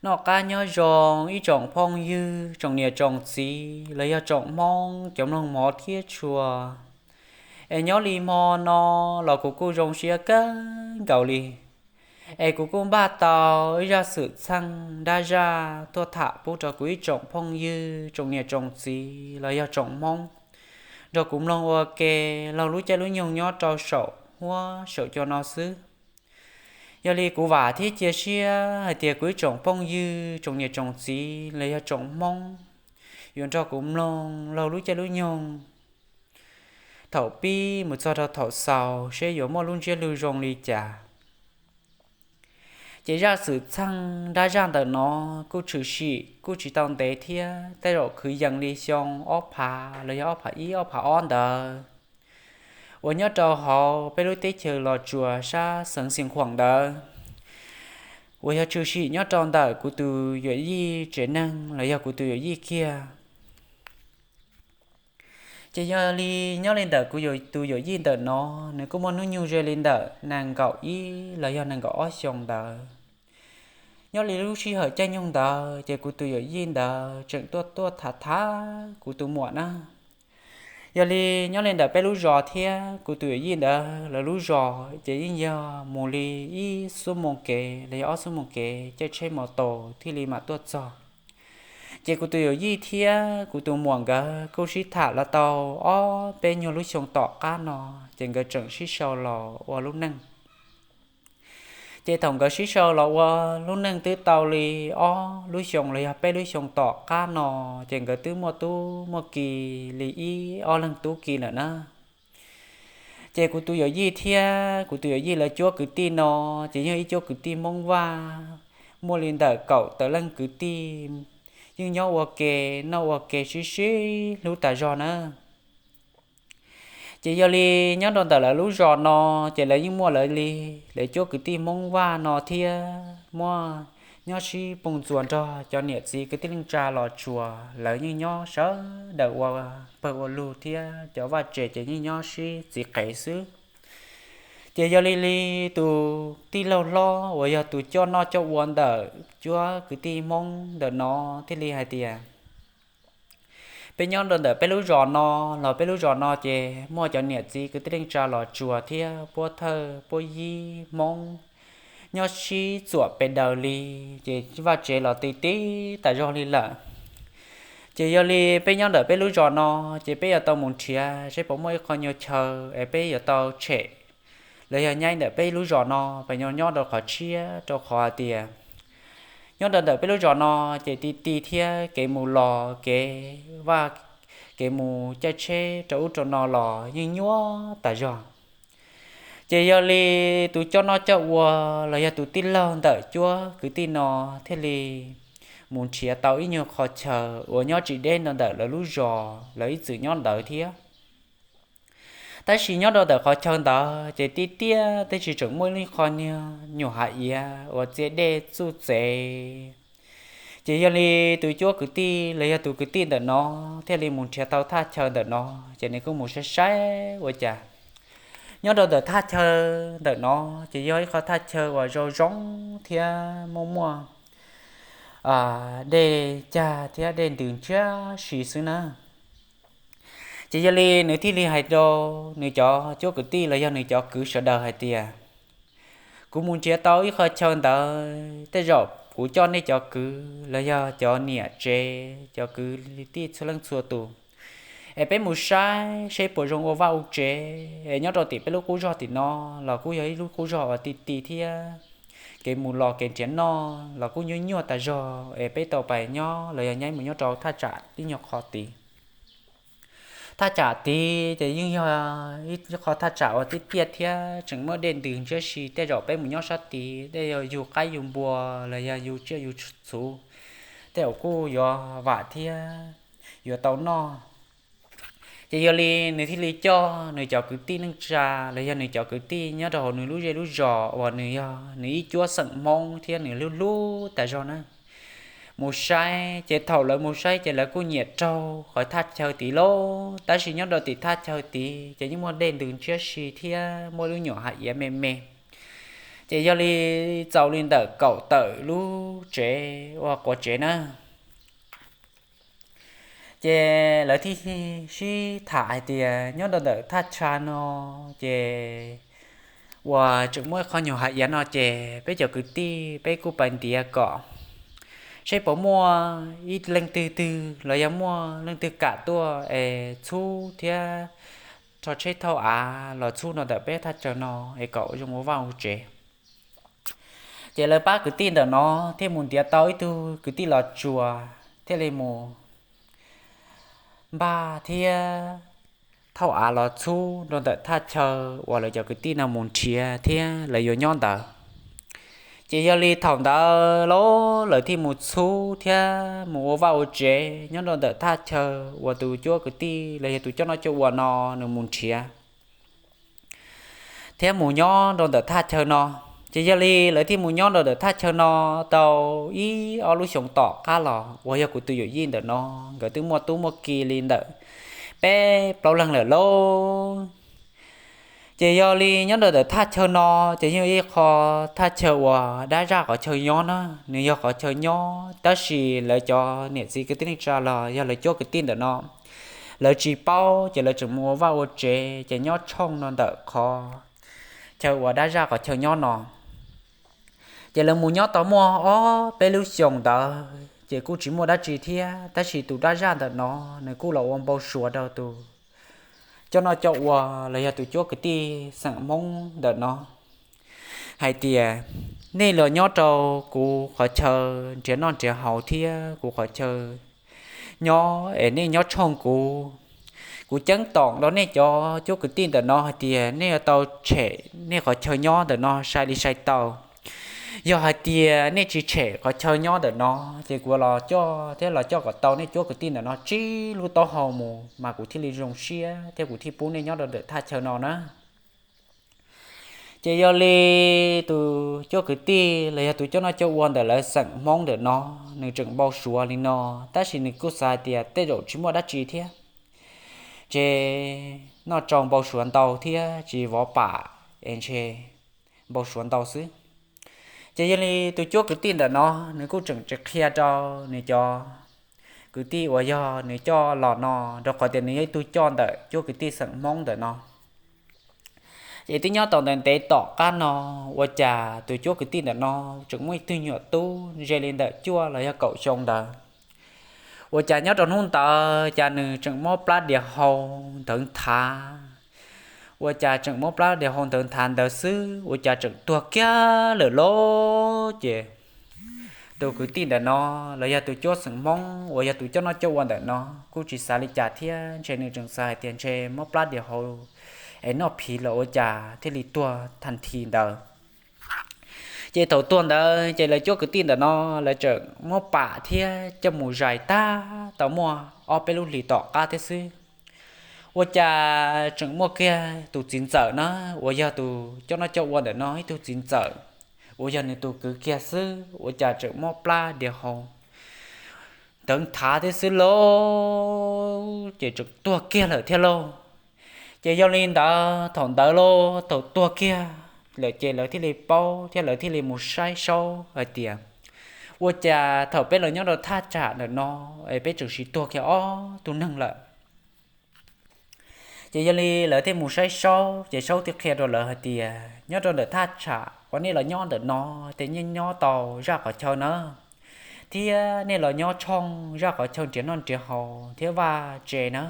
Noj qab nyob zoo ib tsoom phooj ywg, tsoom niam tsoom txiv los yog tsoom Hmoob cov mloog mov thiab tshua. Es nyob li hmo no los kuv kuj zoo siab kawg nkaus li, es kuv kuj npaj tau ib zaj xwm txheej dab zaj tuaj tham pub rau kuv ib tsoom phooj ywg, tsoom niam tsoom txiv los yog tsoom Hmoob nrog kuv mloog ua ke laug lub caij lub nyoog nyob rau saum huab saum cua no xwb. Yog li kuv vam thiab cia siab hais tias kuv ib tsoom phooj ywg, tsoom niam tsoom txiv los yog tsoom Hmoob yuav nrog kuv mloog laug lub caij lub nyoog thaum pib mus txog rau thaum xaus seb yuav muaj lub ntsiab lus zoo li cas. Ces zaj xwm txheej dab zaj ntawm no kuj tshwm sim kuj tsis tau ntev thiab, tej zaum kwv yees li xyoo ob phav los yog ob phav ib ob phav ob ntawd, uas nyob rau hauv peb lub teb chaws Los Tsuas sab xeev Xeev Khuam ntawd, uas yog tshwm sim nyob rau ntawm kuv tus yawm yij tsev neeg los yog kuv tus yawm yij kiag. Ces yog li nyob li ntawm kuv tus yawm yij ntawm no, nws kuj muaj hnub nyoog ze li ntawm nees nkaum ib los yog nees nkaum ob xyoos ntawd. Nyob li lub sij hawm caij nyoog ntawd ces kuv tus yawm yij ntawd tseem tuaj tuaj tham tham kuv tus muam na. Yog li nyob li ntawm peb lub zos thiab kuv tus yawm yij ntawd lawv lub zos ces yeej yog mus li ib xuab moos kev los yog ob xuab moos kev caij tsheb mos taus thiaj li mam tuaj txog. Ces kuv tus yawm yij thiab kuv tus muam nkawd kuj sib tham los tau ob peb nyuag lub xyoo tom qab no, ces nkawd tseem sib sau los ua lub neej. Ces thaum nkawd sib sau los ua lub neej twb tau li ob lub xyoo los yog peb lub xyoo tom qab no, ces nkawd twb muaj tub muaj ki li ib ob leeg tub ki lawm na. Ces kuv tus yawm yij thiab kuv tus yawm yij lawv cuab kwv tij no, ces yog ib cuab kwv tij Hmoob Vaj, muaj li ntawm kaum tawm leej kwv tij, yeej nyob ua ke, noj ua ke sib sib hlub tas zog na. Ces yog li nyob rau ntawm lawv lub zos no, ces lawv yeej muaj lawv li lawv cuab kwv tij Hmoob Vaj no thiab, muaj nyob sib pug ntxuas nrog cov niam txiv kwv tij neej tsa Los Tsuas, lawv yeej nyob sawv daws ua pawg ua lug thiab cov vaj tsev ces yeej nyob sib txiv qev xwb. Ces yog li li tus tij laug hlob uas yog tus coj noj coj ua ntawm cuab kwv tij Hmoob ntawm no thiaj li hais tias, peb nyob rau ntawm peb lub zos no, los peb lub zos no ces muaj cov niam txiv kwv tij neej tsa Los Tsuas thiab puab thawj puab yib Hmoob nyob sib txuam pes daws li, ces vaj tsev los ti ti tas zog li lawm. Ces yog li peb nyob ntawm peb lub zos no, ces peb yuav tau mus nrhiav seb puas muaj ib qho nyuag chaw es peb yuav tau tshem los yog nyaib ntawm peb lub zos no pes nyob nyob rau qhov tshiab, rau qhov hais tias nyob rau ntawm peb lub zos no ces ti ti thiab kev mus los kev vaj, kev mus caij tsheb rau ub rau no los yeej nyuaj tas zog. Ces yog li tus coj noj coj ua los yog tus tij laug ntawm cuab kwv tij no thiaj li mus nrhiav tau ib nyuag qhov chaw uas nyob tsis deb ntawm lawv lub zos, lawv ib txwm nyob ntawd thiab. Tab sis nyob rau ntawm qhov chaw ntawd ces tiaj tiaj teb tsis tseem muaj ib qho nyuag hav iav uas txias dej txuj txev. Ces yog li tus cuab kwv tij los yog tus kwv tij ntawm no thiaj li mus nrhiav tau thaj chaw ntawm no, ces nws kuj mus saib saib ua cas nyob rau ntawm thaj chaw ntawm no ces yog ib qho thaj chaw uas zoo zoo thiab muaj muaj dej cag thiab dej ntws ntsiab si xwb na. Ces yog li nws thiaj li hais rau nws cov cuab kwv tij los yog nws cov kwv sawv daws hais tias, kuv mus nrhiav tau ib qho chaw ntawd, tej zaum kuv coj nej cov kwv los yog cov niam tsev cov kwv tij txhua leej txhua tus es peb mus saib seb puas zoo ua vaj ua tsev. Es nyob rau tim peb lub qub zog tim no los kuj yog ib lub qub zog uas ti ti thiab kev mus los kev nrhiav noj los kuj nyuaj nyuaj tas zog es peb tau pais nyob los yog nyaib mus nyob rau thaj tsam ib nyuag qho tid. Thaj tsam tid ces yeej yog ib qho thaj tsam uas tiaj tiaj thiab tseem muaj dej ntws ntsiab si, tej zaum peb mus nyob sab tid tej yog yug qaib yug npua los yog yug tsiaj yug txhuv, tej zaum kuj yuav vam thiab yuav tau noj. Ces yog li nws thiaj li coj nws cov kwv tij neej tsa los yog nws cov kwv tij nyob rau hauv nws lub zej lub zos uas nws yog nws ib cuab xeem Hmoob thiab nws hlub hlub tas zog na, mus saib. Ces thaum lawv mus saib ces lawv kuj nyiam raug qhov thaj chaw tid lauj. Tab sis nyob rau tim thaj chaw tid ces yeej muaj dej ntws ntsiab si thiab muaj lub nyuam hav iav me me. Ces yog li txaus li ntawm kaum tawm lub tsev ua quav tsev na, ces lawv thiaj sib tham hais tias nyob rau ntawm thaj chaw no ces uas tseem muaj ib qho nyuag hav iav no ces peb cov kwv tij peb kuj pais ntiav kom seb puas muaj ib leej twg twg los yog muaj leej twg kam tuaj es txhub thiab rho tsheb thauj av los txhub rau ntawm peb thaj chaw no es kom zoo ua vaj ua tsev. Ces lawv pab kwv tij ntawm no thiaj mus ntiav tau ib tug kwv tij los tsuas thiaj li mus npaj thiab thauj av los txhub rau ntawm thaj chaw uas lawv cov kwv tij no mus nrhiav thiab lawv yuav nyob ntawd. Ces yog li thaum ntawd los lawv thiaj mus txhub thiab mus ua vaj ua tsev nyob rau ntawm thaj chaw uas tus cuab kwv tij los yog tus coj noj coj ua no nws mus nrhiav thiab mus nyob rau ntawm thaj chaw no. Ces yog li lawv thiaj mus nyob rau ntawm thaj chaw no tau ib ob lub xyoos tom qab los uas yog kuv tus yawm yij ntawm no nkawd twb muaj tub muaj ki li ntawm peb plaub leeg lawm lauj. Ces yog li nyob rau ntawm thaj chaw no ces yog ib qho thaj chaw uas dab zaj qhov chaw nyob na, nws yog qhov chaw nyob tab sis lawv cov niam txiv kwv tij neej tsa los yog lawv cuab kwv tij ntawm no lawv tsis paub ces lawv tseem mus ua vaj ua tsev ces nyob tshooj no ntawm qhov chaw uas dab zaj qhov chaw nyob no. Ces lawv mus nyob tau muaj ob peb lub xyoos ntawd ces kuj tsis muaj dab tsi thiab tab sis tus dab zaj ntawm no nws kuj los ua npau suav rau tus coj noj coj ua los yog tus cuab kwv tij xeem Hmoob ntawm no hais tias nej los nyob rau kuv qhov chaw nrhiav noj nrhiav haus thiab kuv qhov chaw nyob es nej nyob tshooj kuv. Kuv ceeb toom rau nej cov cuab kwv tij ntawm no hais tias nej yuav tau tshem nej qhov chaw nyob ntawm no sai li sai tau. Yog hais tias nej tsis tshem qhov chaw nyob ntawm no ces kuv los coj thiab los coj kom tau nej cuab kwv tij ntawm no tsib lub taub hau mus mas kuv thiaj li zoo siab thiab kuv thiaj pub nej nyob rau ntawm thaj chaw no na. Ces yog li tus cuab kwv tij los yog tus coj noj coj ua ntawm lawv xeem Hmoob ntawm no nws tseem npau suav li no tab sis nws kuj xav hais tias tej zaum tsis muaj dab tsi thiab, ces noj tsau npau suav ntau thiab tsis vov pam es ntshe npau suav ntau xwb. Ces yog li tus cuab kwv tij ntawm no nws kuj tseem tsis qhia rau nws cov kwv tij uas yog nws coj los no, rau qhov tias nws yog ib tug coj ntawm cuab kwv tij xeem Hmoob ntawm no. Ces twb nyob tau ntev ntev tom qab no ua cas tus cuab kwv tij ntawm no tseem muaj ib tug nyuam tub ze li ntawm cuaj los yog kaum xyoo ntawd. Ua cas nyob rau hnub ntawd cas nws tseem muab plab diav hau ntawd nthav, ua cas tseem muab plab diav hau ntawd nthav ntawd xwb ua cas tseem tuag kiag lawm lauj. Ces tus kwv tij ntawm no los yog tus cuab xeem Hmoob uas yog tus coj noj coj ua ntawm no kuj tsis xav li cas thiab ntshe nws tseem xav hais tias ntshe muab plab diav hau es noj phiv los ua cas thiaj li tuag thas thi ntawd. Ces thaum tuag ntawd ces lawv cuab kwv tij ntawm no lawv tseem muab pam thiab coj mus zais tag tau muaj ob peb lub hlis tom qab thiab xwb, ua cas tseem muaj kiag tus txiv ntxawm na, uas yog tus coj noj coj ua ntawm no ib tug txiv ntxawm uas yog nws tus kwv kiag xwb ua cas tseem muab plab diav hau ntawd nthav thiab xwb lauj, ces tseem tuag kiag lawm thiab lauj. Ces yog li ntawd thaum ntawd lauj thaum tuag kiag lawm ces lawv thiaj li paub thiab lawv thiaj li mus saib saub hais tias ua cas thaum peb los nyob rau thaj tsam ntawm no es peb tseem sim tuag kiag ob tug neeg lawm. Ces yog li lawv thiaj mus saib saub ces saub thiaj qhia rau lawv hais tias nyob rau ntawm thaj tsam uas nej los nyob ntawm no ces nej nyob tau zaj qhov chaw na, thiab nej los nyob tshooj zaj qhov chaw nrhiav noj nrhiav haus thiab vaj tse na.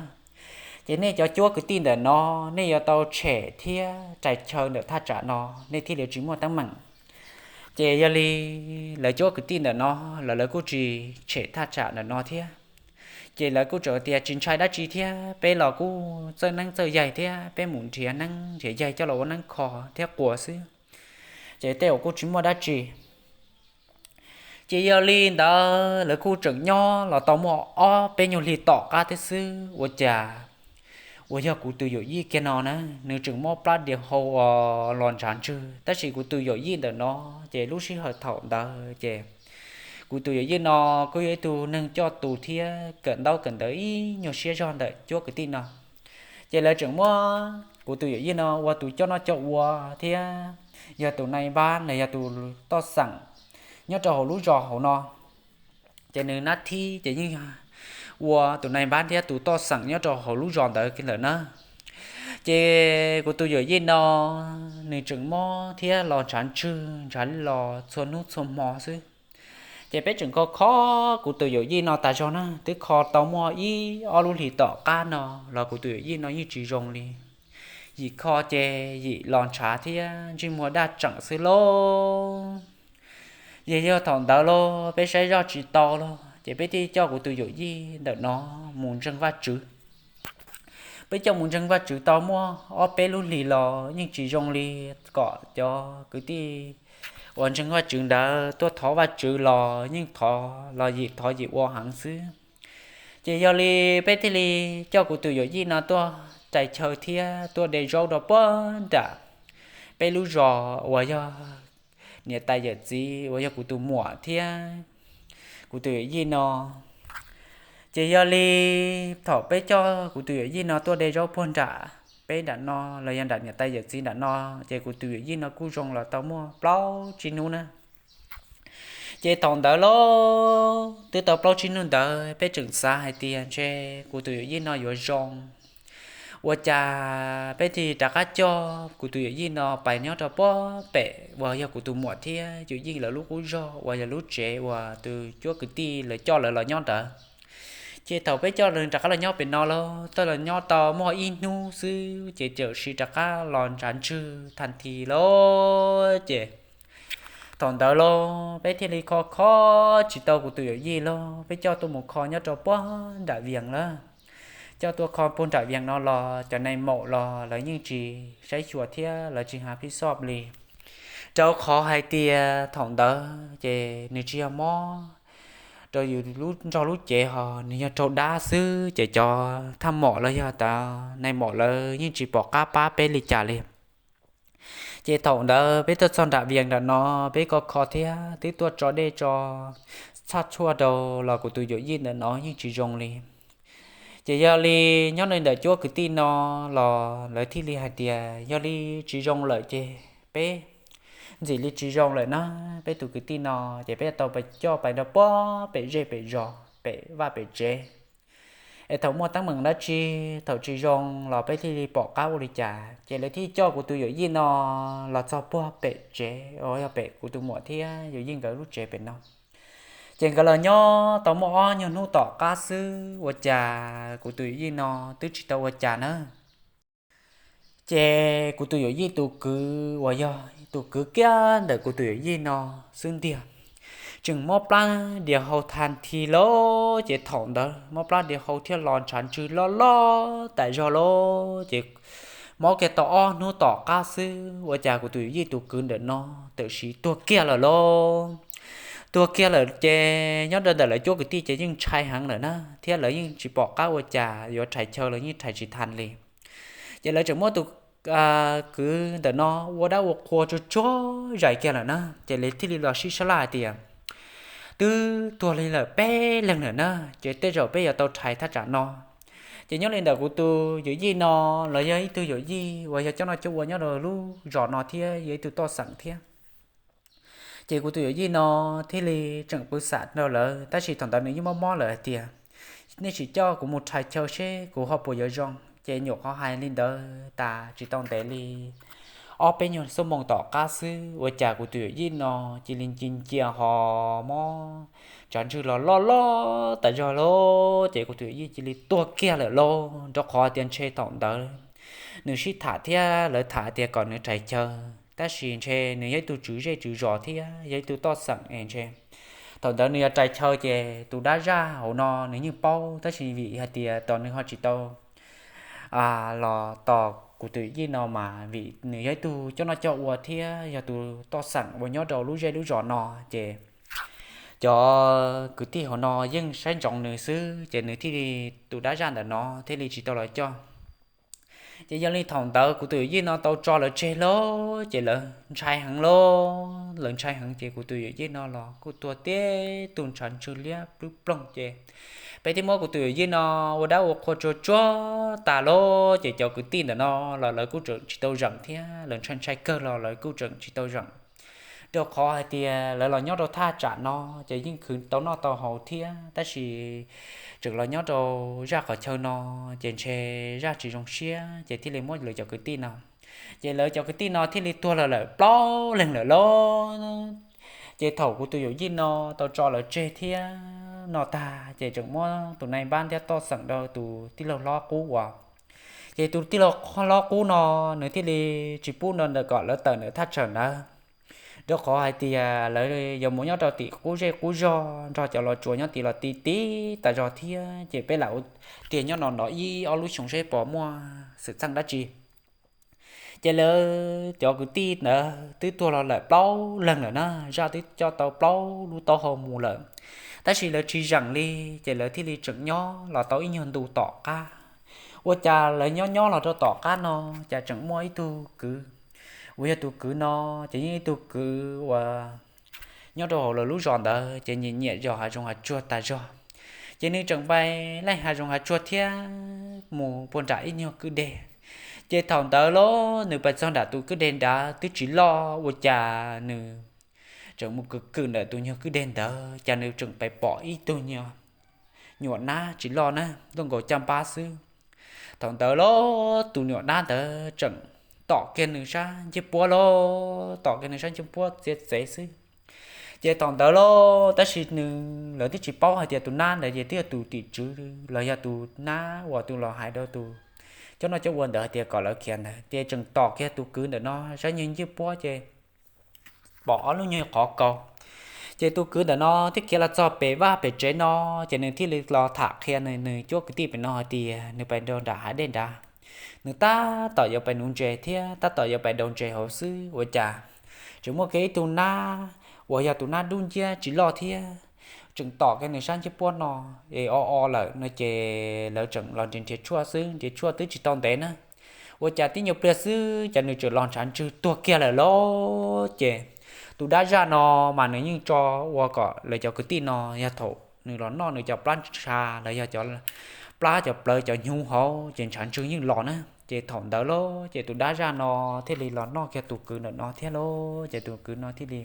Ces nej cov cuab kwv tij ntawm no nej yuav tau tshem thiab rais chaw ntawm thaj tsam no nej thiaj li tsis muaj teeb meem. Ces yog li lawv cuab kwv tij ntawm no los lawv kuj tsis tshem thaj tsam ntawm no thiab. Ces lawv kuj tseem tias tsis ntshai dab tsi thiab peb los kuj txawj neeb txawj yaig thiab peb mus nrhiav neeb nrhiav yaig coj los ua neeb kho thiab quas xwb, ces tej zaum kuj tsis muaj dab tsi. Ces yog li ntawd lawv kuj tseem nyob los tau muaj ob peb nyuag hli tom qab thiab xwb ua cas uas yog kuv tus yawm yij kiag no na, nws tseem muab plab diav hau uas los ntshav ntswg tab sis kuv tus yawm yij ntawm no, ces lub sij hawm thaum ntawd ces kuv tus yawm yij no kuj yog ib tug neeg coj tus thiab kawm ntaub kawm ntawv ib nyuag siab zog ntawm cuab kwv tij no. Ces lawv tseem muab kuv tus yawm yij no ua tus coj noj coj ua thiab yog tus nai npab los yog tus toj xeem nyob rau hauv lub zos hauv no. Ces nws nab thib ces yeej ua tus nai npab thiab tus toj xeem nyob rau hauv lub zos ntawd lawm na. Ces kuv tus yawm yij no nws tseem mob thiab los ntshav ntswg ntshav los txhua hnub txhua hmo xwb. Ces peb tseem kho kho kuv tus yawm yij no tas zog na, twb kho tau muaj ib ob lub hlis tom qab no los kuv tus yawm yij no yeej tsis zoo li. Yim kho ces yim los ntshav thiab ntsej muag daj tseem xwb lauj. Ces yog thaum ntawd los peb saib zoj tsis tau los ces peb thiaj coj kuv tus yawm yij ntawm no mus ntseeg Vajtswv. Peb coj mus ntseeg Vajtswv tau muaj ob peb lub hlis los yeej tsis zoo li, kom cov kwv tij uas ntseeg Vajtswv ntawd tuaj thov Vajtswv los yeej thov los yim thov yim ua heev xwb. Ces yog li peb thiaj li coj kuv tus yawm yij no tuaj rais chaw thiab tuaj de zaub rau puag nram peb lub zos uas yog niam tais yawm txiv uas yog kuv tus muam thiab kuv tus yawm yij no. Ces yog li thaum peb coj kuv tus yawm yij no tuaj de zaub puag nram peb nram no los yog nram niam tais yawm txiv nram no, ces kuv tus yawm yij no kuj zoo los tau muaj plaub tsib hnub na. Ces thaum ntawd los twb tau plaub tsib hnub ntawd peb tseem xav hais tias ntshe kuv tus yawm yij no yuav zoo. Ua cas peb thiaj rov qab coj kuv tus yawm yij no pais nyob rau puag pem uas yog kuv tus muam thiab yawm yij lawv lub qub zog uas yog lub tsev uas tus cuab kwv tij lawv coj lawv los nyob ntawd. Ces thaum peb coj lawv rov qab los nyob pem no los tau los nyob tau muaj ib hnub xwb ces tam sim rov qab los ntshav ntswg thas thi los ces thaum ntawd los peb thiaj li kho kho tsis tau kuv tus yawm yij los peb coj tuaj mus kho nyob rau puag nram Vias lawm. Coj tuaj kho puag nram Vias no los cov nai maum los lawv yeej tsis saib xyuas thiab lawv tsis hais phij xoj li, rau qhov hais tias thaum ntawd ces nws tsis yog mob rau yus nrog lub cev ho nws yog raug dab xwb ces cov thaj maum los yog cov nai maum lawv yeej tsis pom qab pab peb li cas li. Ces thaum ntawd peb tuaj txog nram Vias nram no, peb kho kho thiab twb tuaj tso dej tso txhaj tshuaj rau los kuv tus yawm yij ntawm no yeej tsis zoo li. Ces yog li nyob li ntawm cuab kwv tij no los lawv thiaj li hais tias yog li tsis zoo lawm ces peb ntxim li tsis zoo lawm na, peb tus kwv tij no ces peb tau coj pais rau puag pem zej pem zos pem vaj pem tsev. Es thaum muaj teeb meem dab tsi, thaum tsis zoo los peb thiaj li pom qab ua li cas ces lawv thiaj coj kuv tus yawm yij no los txog puag pem tsev uas yog pem kuv tus muam thiab yawm yij nkawd lub tsev pem no. Ces nkawd los nyob tau muaj ob nyuag hnub tom qab xwb ua cas kuv tus yawm yij no twb tsis tau ua cas na. Ces kuv tus yawm yij tus kwv uas yog tus kwv kiag ntawm kuv tus yawm yij no xwb ntiag, tseem mob plab dias hau thas thi lawm ces thaum ntawd mob plab dias hau thiab los ntshav ntswg loj loj tas zog lawm ces mob kiag tau ob hnub tom qab xwb ua cas kuv tus yawm yij tus kwv ntawm no tam sim tuag kiag lawm lauj. Tuag kiag lawm ces nyob rau ntawm lawv cuab kwv tij ces yeej ntshai heev lawm na thiab lawv yeej tsis pom qab ua cas yuav rhais chaw los yeej rhais tsis thas li. Ces lawv tseem muab tus kwv ntawm no ua dab ua qhua tsuag tsuag zais kiag lawm na ces lawv thiaj li los sib sab laj hais tias twb tuag li lawm peb leeg lawm na, ces tej zaum peb yuav tau rhais thaj tsam no. Ces nyob li ntawm kuv tus yawm yij no los yog ib tug yawm yij uas yog coj noj coj ua nyob rau lub zos no thiab yog ib tug toj xeem thiab. Ces kuv tus yawm yij no thiaj li tseem pw xam rau lawv tab sis thaum ntawd nws yeej mob mob lawm hais tias nej sim coj kuv mus rhais chaw seb kuv ho puas yuav zoo. Ces nyuam qhuav hais li ntawd tas tsis tau ntev li ob peb nyuag xuab moos tom qab xwb ua cas kuv tus yawm yij no cia li nci ncia ho mob ntshav ntswg los loj loj tas zog lawm ces kuv tus yawm yij cia li tuag kiag lawm lauj, rau qhov tias ntshe thaum ntawd nws sib tham thiab lawv tham tias kom nws rhais chaw tab sis ntshe nws yog ib tug tswv zej tswv zos thiab yog ib tug toj xeem es ntshe thaum ntawd nws yog rhais chaw ces tus dab zaj hauv no nws yeej paub tab sis vim hais tias tos nws ho tsis tau los tos kuv tus yij no mas vim nws yog ib tug coj noj coj ua thiab yog tus toj xeem uas nyob rau lub zej lub zos no ces cov kwv tij hauv no yeej saib ntsoov nws xwb ces nws thiaj li, tus dab zaj ntawm no thiaj li tsis tau los coj. Ces yog li thaum ntawd kuv tus yawm yij no tau tso lawv tseg lawm ces lawv ntshai heev lawm, lawv ntshai heev ces kuv tus yawm yij no los kuj tuag tib tug ntshav ntswg liab plub ploog ces peb thiaj muab kuv tus yawm yij no ua dab ua qhua tsuag tsuag tas lawm ces cov kwv tij ntawm no los lawv kuj tseem tsis tau zeem thiab, lawv ntshai ntshai kawg los lawv kuj tseem tsis tau zeem. Rau qhov hais tias lawv los nyob rau thaj tsam no ces yeej khwv tau noj tau haus thiab, tab sis tseem los nyob rau zaj qhov chaw no ces ntshe zaj tsis zoo siab ces thiaj li muab lawv cov kwv tij no, ces lawv cov kwv tij no thiaj li tuag los lawm plaub leeg lawm lauj. Ces thaum kuv tus yawm yij no tau tso lawv tseg thiab no tag ces tseem muab tus nai npab thiab toj xeem rau tus tij laug hlob qub uas, ces tus tij laug hlob qub no nws thiaj li tsis pub no ntawm kom lawv tawm ntawm thaj tsam ntawd, rau qhov hais tias lawv yuav mus nyob rau tim qub zej qub zog nrog cov los tsuas nyob tim los ti tib tas zog thiab ces peb lam ua tiag nyob no no ib ob lub xyoo seb puas muaj xwm txheej dab tsi. Ces lawv cov kwv tij ntawd twb tuag los lawm plaub leeg lawm na, zaj twb coj tau plaub lub taub hau mus lawm, tab sis lawv tsis zeem li ces lawv thiaj li tseem nyob los tau ib nyuag ntu tom qab. Ua cas lawv nyob nyob los rau tom qab no cas tseem muaj ib tug kwv uas yog tus kwv no ces yeej ib tug kwv uas nyob rau hauv lawv lub zos ntawd ces nyiam nyiam zos hav zoov hav tsuag tas zog. Ces nws tseem pais laij hav zoov hav tsuag thiab mus puag nram ib nyuag kwj deg. Ces thaum ntawd los nws pais txog nram tus kwj deg nrad twb tsis loj ua cas nws tseem mus kwm kwm ntawm tus nyuag kwj deg ntawd cas nws tseem pais pom ib tug nyuag nyuam nab tsis loj na, tuaj nkaus caj npab xwb. Thaum ntawd los tus nyuam nab ntawd tseem tom kiag nws sab ncej puab los, tom kiag nws sab ncej puab txiav txev xwb. Ces thaum ntawd los tab sis nws, lawv twb tsis paub hais tias tus nab ntawd ces twb yog tus tim tswv los yog tus nab uas tus los hais rau tus coj noj coj ua ntawd hais tias kom lawv khiav ntawd ces tseem tom kiag tus kwv ntawm no sab nyuag ncej puab ces pom ob lub nyuag qhov kaus. Ces tus kwv ntawm no thiaj khiav los txog pem vaj pem tsev no, ces nws thiaj li los tham qhia nws cuab kwv tij pem no hais tias nws pais rau nram hav dej nrad, nws tab tom yuav pais nuv ntses thiab tab tom yuav pais daus ntses hauv xwb ua cas tseem muaj kiag ib tug nab uas yog tus nab dub nciab tsis loj thiab tseem tom kiag nws sab ncej puab no es o o lawm no ces lawv tseem los nrhiav nrhiav tshuaj xwb, nrhiav tshuaj twb tsis tau ntev na, ua cas tib nyuag pliag xwb ces nws tseem los ntshav ntswg tuag kiag lawm lauj. Ces tus dab zaj no mas nws yeej tso ua kom lawv cov kwv tij no yog thaum nws los noj nws cov plab ntsha los yog cov plab cov plawv cov hnyuv hauv ces ntshav ntswg yeej los na. Ces thaum ntawd lauj ces tus dab zaj no thiaj li los noj kiag tus kwv ntawm no thiab lauj, ces tus kwv no thiaj li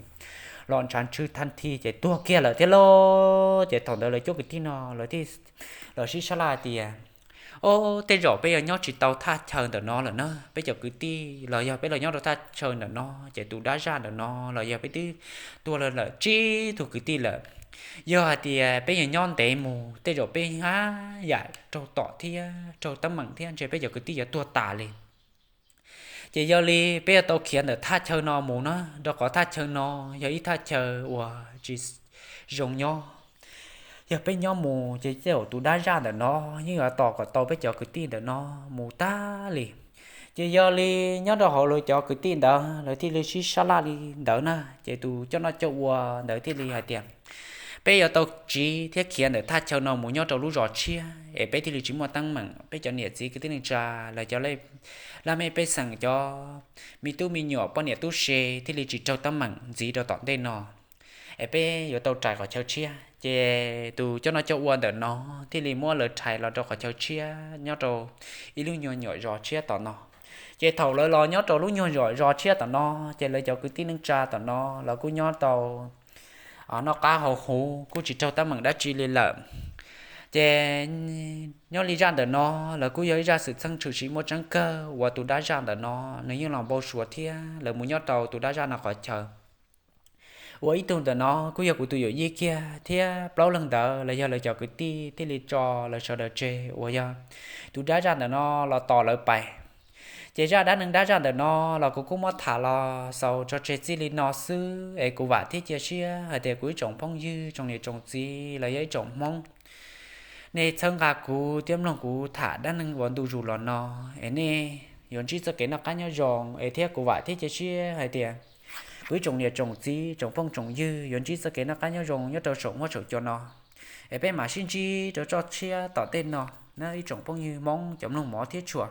los ntshav ntswg thaj thi ces tuag kiag lawm thiab lauj. Ces thaum ntawd lawv cuab kwv tij no lawv thiaj los sib sab laj tias, o, tej zaum peb yuav nyob tsis tau thaj chaw ntawm no lawm na, peb cov kwv tij los yog peb los nyob rau thaj chaw ntawm no ces tus dab zaj ntawm no los yog peb twb tuag lawm tsib tug kwv tij lawm. Yog hais tias peb yuav nyob ntev mus tej zaum peb haj yam raug tom thiab raug teeb meem thiab ntshe peb cov kwv tij yuav tuag tas li. Ces yog li peb yuav tau khiav ntawm thaj chaw no mus na, rau qhov thaj chaw no yog ib thaj chaw uas tsis zoo nyob. Yog peb nyob mus ces tej zaum tus dab zaj ntawm no yeej yuav tos kom tau peb cov kwv tij ntawm no mus tag li. Ces yog li nyob rau hauv lawv cov kwv tij ntawd lawv thiaj li sib sab laj li ntawd na, ces tus coj noj coj ua ntawd thiaj li hais tias, peb yuav tau tsiv thiab khiav ntawm thaj chaw no mus nyob rau lub zos tshiab es peb thiaj li tsis muaj teeb meem, peb cov niam txiv kwv tij neej tsa, lawv cov laj mej pej xeem, cov me tub me nyuam poj niam tub se thiaj li tsis raug teeb meem ntxiv rau tom ntej no. Es peb yuav tau rhais qhov chaw tshiab. Ces tus coj noj coj ua ntawm no thiaj li muab lawv rhais los rau qhov chaw tshiab nyob rau ib lub nyuag nyuam zos tshiab tom no. Ces thaum lawv los nyob rau lub nyuag zos tshiab tom no, ces lawv cov kwv tij neej tsa tom no lawv kuj nyob tau noj qab haus huv kuj tsis raug teeb meem dab tsi li lawm. Ces nyob li zaj ntawm no, lawv kuj yog ib zaj xwm txheej tshwm sim muaj tseeb kawg uas tus dab zaj ntawm no nws yeej los npau suav thiab lawv mus nyob rau tus dab zaj no qhov chaw uas ib tug ntawm no kuj yog kuv tus yawm yij kiag thiab plaub leeg ntawd los yog lawv cov kwv tij thiaj li tso lawv sawv daws tseg uas yog tus dab zaj ntawm no los tos lawv pais. Ces zaj dab neeg dab zaj ntawm no los kuv kuj muab tham los xaus tso tseg txij li no xwb es kuv vam thiab cia siab hais tias kuv ib tsoom phooj ywg tsoom niam tsoom txiv los yog ib tsoom Hmoob, nej txhawb nqa kuv thiab mloog kuv tham dab neeg uas ntu zus los no es nej yuav ntsib txoj kev noj qab nyob zoo es thiab kuv vam thiab cia siab hais tias kuv ib tsoom niam tsoom txiv tsoom phooj tsoom ywg yuav ntsib txoj kev noj qab nyob zoo nyob rau saum huab saum cua no. Es peb mam sib ntsib rau txoj tshiab tom ntej no na ib tsoom phooj ywg Hmoob cov mloog mov thiab tshua.